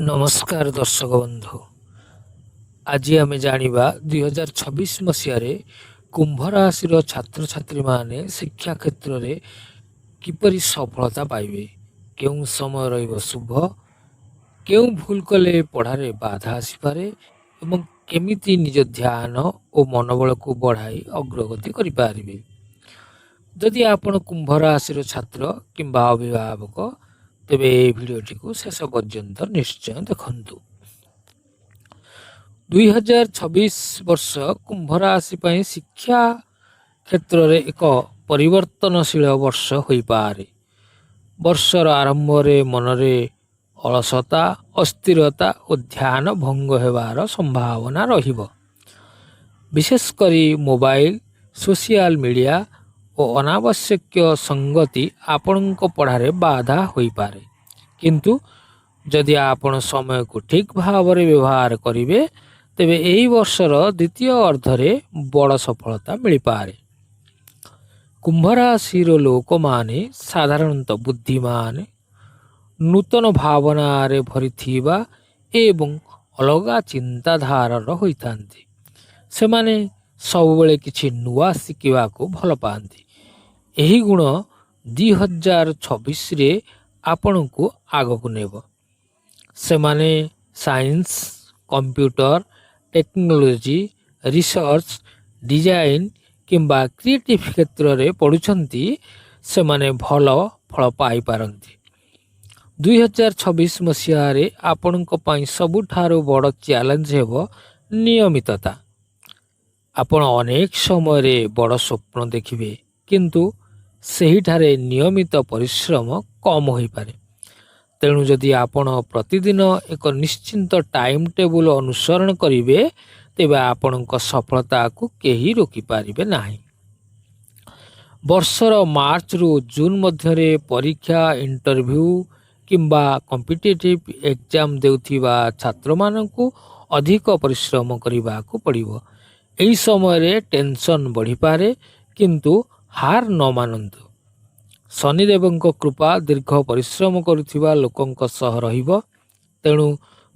ନମସ୍କାର ଦର୍ଶକ ବନ୍ଧୁ। ଆଜି ଆମେ ଜାଣିବା, 2026 ମସିହାରେ କୁମ୍ଭ ରାଶିର ଛାତ୍ରଛାତ୍ରୀମାନେ ଶିକ୍ଷା କ୍ଷେତ୍ରରେ କିପରି ସଫଳତା ପାଇବେ, କେଉଁ ସମୟ ରହିବ ଶୁଭ, କେଉଁ ଭୁଲ କଲେ ପଢ଼ାରେ ବାଧା ଆସିପାରେ ଏବଂ କେମିତି ନିଜ ଧ୍ୟାନ ଓ ମନୋବଳକୁ ବଢ଼ାଇ ଅଗ୍ରଗତି କରିପାରିବେ। ଯଦି ଆପଣ କୁମ୍ଭ ରାଶିର ଛାତ୍ର କିମ୍ବା ଅଭିଭାବକ, ତେବେ ଏହି ଭିଡ଼ିଓଟିକୁ ଶେଷ ପର୍ଯ୍ୟନ୍ତ ନିଶ୍ଚୟ ଦେଖନ୍ତୁ। 2026 ବର୍ଷ କୁମ୍ଭ ରାଶି ପାଇଁ ଶିକ୍ଷା କ୍ଷେତ୍ରରେ ଏକ ପରିବର୍ତ୍ତନଶୀଳ ବର୍ଷ ହୋଇପାରେ। ବର୍ଷର ଆରମ୍ଭରେ ମନରେ ଅଳସତା, ଅସ୍ଥିରତା ଓ ଧ୍ୟାନ ଭଙ୍ଗ ହେବାର ସମ୍ଭାବନା ରହିବ। ବିଶେଷ କରି ମୋବାଇଲ, ସୋସିଆଲ ମିଡ଼ିଆ ଓ ଅନାବଶ୍ୟକ ସଙ୍ଗତି ଆପଣଙ୍କ ପଢ଼ାରେ ବାଧା ହୋଇପାରେ। କିନ୍ତୁ ଯଦି ଆପଣ ସମୟକୁ ଠିକ୍ ଭାବରେ ବ୍ୟବହାର କରିବେ, ତେବେ ଏହି ବର୍ଷର ଦ୍ୱିତୀୟ ଅର୍ଦ୍ଧରେ ବଡ଼ ସଫଳତା ମିଳିପାରେ। କୁମ୍ଭ ରାଶିର ଲୋକମାନେ ସାଧାରଣତଃ ବୁଦ୍ଧିମାନ, ନୂତନ ଭାବନାରେ ଭରିଥିବା ଏବଂ ଅଲଗା ଚିନ୍ତାଧାରାର ହୋଇଥାନ୍ତି। ସେମାନେ ସବୁବେଳେ କିଛି ନୂଆ ଶିଖିବାକୁ ଭଲ ପାଆନ୍ତି। ଏହି ଗୁଣ 2026ରେ ଆପଣଙ୍କୁ ଆଗକୁ ନେବ। ସେମାନେ science, computer, technology, research, design କିମ୍ବା କ୍ରିଏଟିଭ୍ କ୍ଷେତ୍ରରେ ପଢ଼ୁଛନ୍ତି, ସେମାନେ ଭଲ ଫଳ ପାଇପାରନ୍ତି। 2026 ମସିହାରେ ଆପଣଙ୍କ ପାଇଁ ସବୁଠାରୁ ବଡ଼ ଚ୍ୟାଲେଞ୍ଜ ହେବ ନିୟମିତତା। ଆପଣ ଅନେକ ସମୟରେ ବଡ଼ ସ୍ୱପ୍ନ ଦେଖିବେ, କିନ୍ତୁ ସେହିଠାରେ ନିୟମିତ ପରିଶ୍ରମ କମ୍ ହୋଇପାରେ। ତେଣୁ ଯଦି ଆପଣ ପ୍ରତିଦିନ ଏକ ନିଶ୍ଚିତ ଟାଇମ୍ ଟେବୁଲ୍ ଅନୁସରଣ କରିବେ, ତେବେ ଆପଣଙ୍କ ସଫଳତାକୁ କେହି ରୋକିପାରିବେ ନାହିଁ। ବର୍ଷର ମାର୍ଚ୍ଚରୁ ଜୁନ୍ ମଧ୍ୟରେ ପରୀକ୍ଷା, ଇଣ୍ଟରଭ୍ୟୁ କିମ୍ବା କମ୍ପିଟେଟିଭ୍ ଏକ୍ଜାମ୍ ଦେଉଥିବା ଛାତ୍ରମାନଙ୍କୁ ଅଧିକ ପରିଶ୍ରମ କରିବାକୁ ପଡ଼ିବ। ଏହି ସମୟରେ ଟେନସନ୍ ବଢ଼ିପାରେ, କିନ୍ତୁ ହାର ନ ମାନନ୍ତୁ। ଶନିଦେବଙ୍କ କୃପା ଦୀର୍ଘ ପରିଶ୍ରମ କରୁଥିବା ଲୋକଙ୍କ ସହ ରହିବ। ତେଣୁ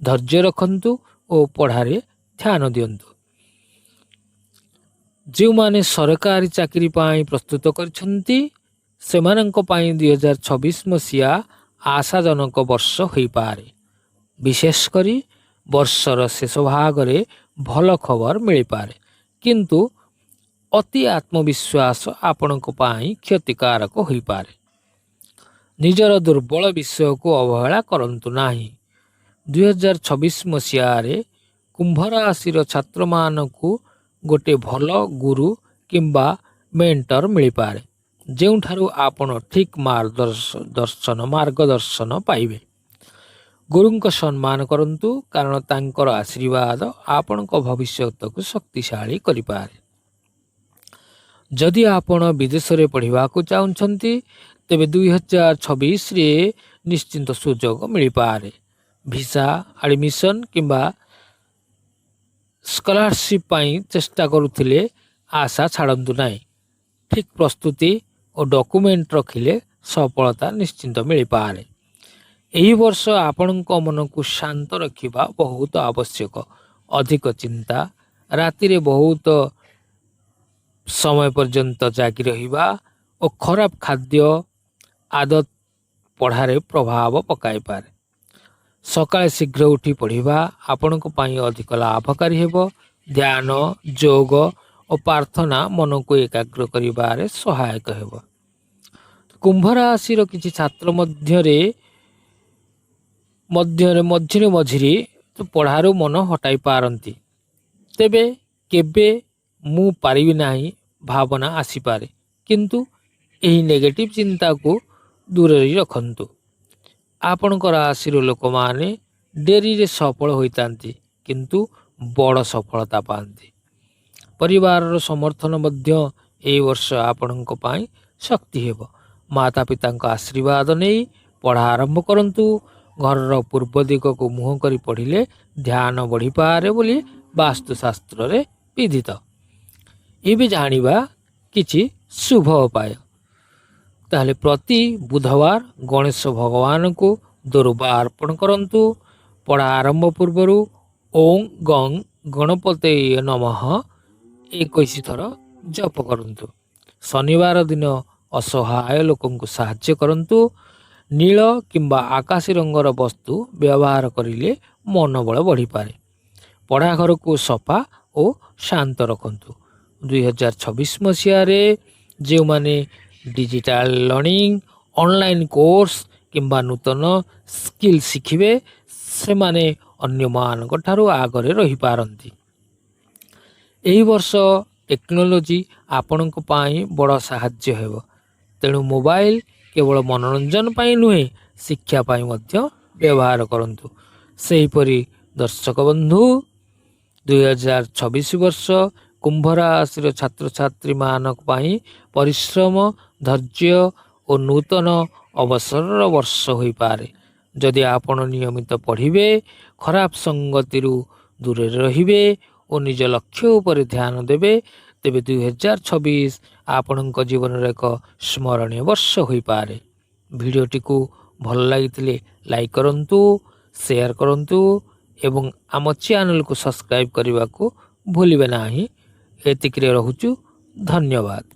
ଧୈର୍ଯ୍ୟ ରଖନ୍ତୁ ଓ ପଢ଼ାରେ ଧ୍ୟାନ ଦିଅନ୍ତୁ। ଯେଉଁମାନେ ସରକାରୀ ଚାକିରି ପାଇଁ ପ୍ରସ୍ତୁତ କରିଛନ୍ତି, ସେମାନଙ୍କ ପାଇଁ 2026 ମସିହା ଆଶାଜନକ ବର୍ଷ ହୋଇପାରେ। ବିଶେଷ କରି ବର୍ଷର ଶେଷ ଭାଗରେ ଭଲ ଖବର ମିଳିପାରେ। କିନ୍ତୁ ଅତି ଆତ୍ମବିଶ୍ୱାସ ଆପଣଙ୍କ ପାଇଁ କ୍ଷତିକାରକ ହୋଇପାରେ। ନିଜର ଦୁର୍ବଳ ବିଷୟକୁ ଅବହେଳା କରନ୍ତୁ ନାହିଁ। 2026 ମସିହାରେ କୁମ୍ଭ ରାଶିର ଛାତ୍ରମାନଙ୍କୁ ଗୋଟେ ଭଲ ଗୁରୁ କିମ୍ବା ମେଣ୍ଟର ମିଳିପାରେ, ଯେଉଁଠାରୁ ଆପଣ ଠିକ୍ ମାର୍ଗଦର୍ଶନ ପାଇବେ। ଗୁରୁଙ୍କ ସମ୍ମାନ କରନ୍ତୁ, କାରଣ ତାଙ୍କର ଆଶୀର୍ବାଦ ଆପଣଙ୍କ ଭବିଷ୍ୟତକୁ ଶକ୍ତିଶାଳୀ କରିପାରେ। ଯଦି ଆପଣ ବିଦେଶରେ ପଢ଼ିବାକୁ ଚାହୁଁଛନ୍ତି, ତେବେ 2026ରେ ନିଶ୍ଚିନ୍ତ ସୁଯୋଗ ମିଳିପାରେ। ଭିସା, ଆଡ଼ମିସନ୍ କିମ୍ବା ସ୍କଲାରସିପ୍ ପାଇଁ ଚେଷ୍ଟା କରୁଥିଲେ ଆଶା ଛାଡ଼ନ୍ତୁ ନାହିଁ। ଠିକ୍ ପ୍ରସ୍ତୁତି ଓ ଡକୁମେଣ୍ଟ ରଖିଲେ ସଫଳତା ନିଶ୍ଚିନ୍ତ ମିଳିପାରେ। ଏହି ବର୍ଷ ଆପଣଙ୍କ ମନକୁ ଶାନ୍ତ ରଖିବା ବହୁତ ଆବଶ୍ୟକ। ଅଧିକ ଚିନ୍ତା, ରାତିରେ ବହୁତ ସମୟ ପର୍ଯ୍ୟନ୍ତ ଜାଗି ରହିବା ଓ ଖରାପ ଖାଦ୍ୟ ଆଦତ ପଢ଼ାରେ ପ୍ରଭାବ ପକାଇପାରେ। ସକାଳେ ଶୀଘ୍ର ଉଠି ପଢ଼ିବା ଆପଣଙ୍କ ପାଇଁ ଅଧିକ ଲାଭକାରୀ ହେବ। ଧ୍ୟାନ, ଯୋଗ ଓ ପ୍ରାର୍ଥନା ମନକୁ ଏକାଗ୍ର କରିବାରେ ସହାୟକ ହେବ। କୁମ୍ଭ ରାଶିର କିଛି ଛାତ୍ର ମଧ୍ୟରେ ମଧ୍ୟରେ ମଝିରେ ମଝିରେ ପଢ଼ାରୁ ମନ ହଟାଇ ପାରନ୍ତି। ତେବେ କେବେ ମୁଁ ପାରିବି ନାହିଁ ଭାବନା ଆସିପାରେ, କିନ୍ତୁ ଏହି ନେଗେଟିଭ୍ ଚିନ୍ତାକୁ ଦୂରରେ ରଖନ୍ତୁ। ଆପଣଙ୍କ ରାଶିର ଲୋକମାନେ ଡେରିରେ ସଫଳ ହୋଇଥାନ୍ତି, କିନ୍ତୁ ବଡ଼ ସଫଳତା ପାଆନ୍ତି। ପରିବାରର ସମର୍ଥନ ମଧ୍ୟ ଏହି ବର୍ଷ ଆପଣଙ୍କ ପାଇଁ ଶକ୍ତି ହେବ। ମାତା ପିତାଙ୍କ ଆଶୀର୍ବାଦ ନେଇ ପଢ଼ା ଆରମ୍ଭ କରନ୍ତୁ। ଘରର ପୂର୍ବ ଦିଗକୁ ମୁହଁ କରି ପଢ଼ିଲେ ଧ୍ୟାନ ବଢ଼ିପାରେ ବୋଲି ବାସ୍ତୁଶାସ୍ତ୍ରରେ ବିଦିତ। ଏବେ ଜାଣିବା କିଛି ଶୁଭ ଉପାୟ। ତାହେଲେ ପ୍ରତି ବୁଧବାର ଗଣେଶ ଭଗବାନଙ୍କୁ ଦୁର୍ବା ଅର୍ପଣ କରନ୍ତୁ। ପଢ଼ା ଆରମ୍ଭ ପୂର୍ବରୁ ଓଁ ଗଂ ଗଣପତୟେ ନମଃ 21 ଥର ଜପ କରନ୍ତୁ। ଶନିବାର ଦିନ ଅସହାୟ ଲୋକଙ୍କୁ ସାହାଯ୍ୟ କରନ୍ତୁ। ନୀଳ କିମ୍ବା ଆକାଶୀ ରଙ୍ଗର ବସ୍ତୁ ବ୍ୟବହାର କରିଲେ ମନୋବଳ ବଢ଼ିପାରେ। ପଢ଼ାଘରକୁ ସଫା ଓ ଶାନ୍ତ ରଖନ୍ତୁ। 2026 ମସିହାରେ ଯେଉଁମାନେ ଡିଜିଟାଲ ଲର୍ଣ୍ଣିଂ, ଅନଲାଇନ୍ କୋର୍ସ କିମ୍ବା ନୂତନ ସ୍କିଲ୍ ଶିଖିବେ, ସେମାନେ ଅନ୍ୟମାନଙ୍କ ଠାରୁ ଆଗରେ ରହିପାରନ୍ତି। ଏହି ବର୍ଷ ଟେକ୍ନୋଲୋଜି ଆପଣଙ୍କ ପାଇଁ ବଡ଼ ସାହାଯ୍ୟ ହେବ। ତେଣୁ ମୋବାଇଲ କେବଳ ମନୋରଞ୍ଜନ ପାଇଁ ନୁହେଁ, ଶିକ୍ଷା ପାଇଁ ମଧ୍ୟ ବ୍ୟବହାର କରନ୍ତୁ। ସେହିପରି ଦର୍ଶକ ବନ୍ଧୁ, 2026 ବର୍ଷ କୁମ୍ଭ ରାଶିର ଛାତ୍ରଛାତ୍ରୀମାନଙ୍କ ପାଇଁ ପରିଶ୍ରମ, ଧୈର୍ଯ୍ୟ ଓ ନୂତନ ଅବସରର ବର୍ଷ ହୋଇପାରେ। ଯଦି ଆପଣ ନିୟମିତ ପଢ଼ିବେ, ଖରାପ ସଙ୍ଗତିରୁ ଦୂରରେ ରହିବେ ଓ ନିଜ ଲକ୍ଷ୍ୟ ଉପରେ ଧ୍ୟାନ ଦେବେ, ତେବେ 2026 ଆପଣଙ୍କ ଜୀବନର ଏକ ସ୍ମରଣୀୟ ବର୍ଷ ହୋଇପାରେ। ଭିଡ଼ିଓଟିକୁ ଭଲ ଲାଗିଥିଲେ ଲାଇକ୍ କରନ୍ତୁ, ସେୟାର କରନ୍ତୁ ଏବଂ ଆମ ଚ୍ୟାନେଲକୁ ସବସ୍କ୍ରାଇବ୍ କରିବାକୁ ଭୁଲିବେ ନାହିଁ। ଏତିକିରେ ରହୁଛୁ। ଧନ୍ୟବାଦ।